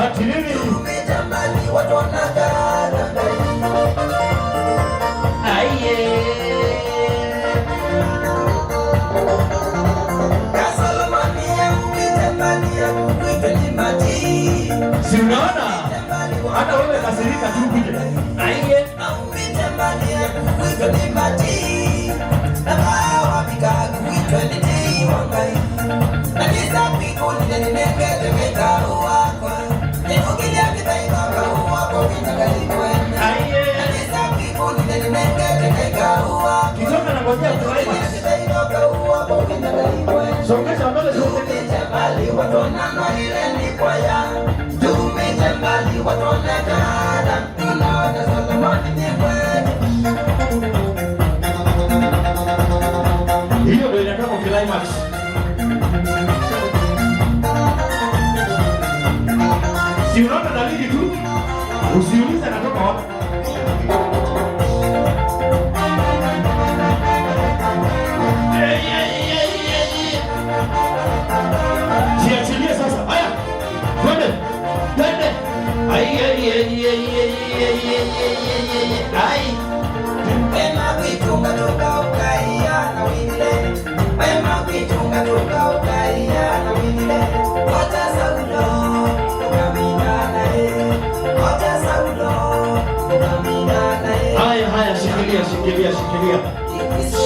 Ati nini? Aiye. Si unaona? Hata wewe kasirika tu kuja. Aiye. Aiye. Kitoka na ngojea climax. Songesha mbele sote. Hiyo ndio inatoka climax. Si unaona dalili tu? Usiulize anatoka wapi. Yeah, yeah, yeah, yeah, yeah. Jiachilie sasa. Haya. Twende. Twende. Ai ai ai ai ai ai ai ai ai ai. Haya haya, shikilia shikilia shikilia.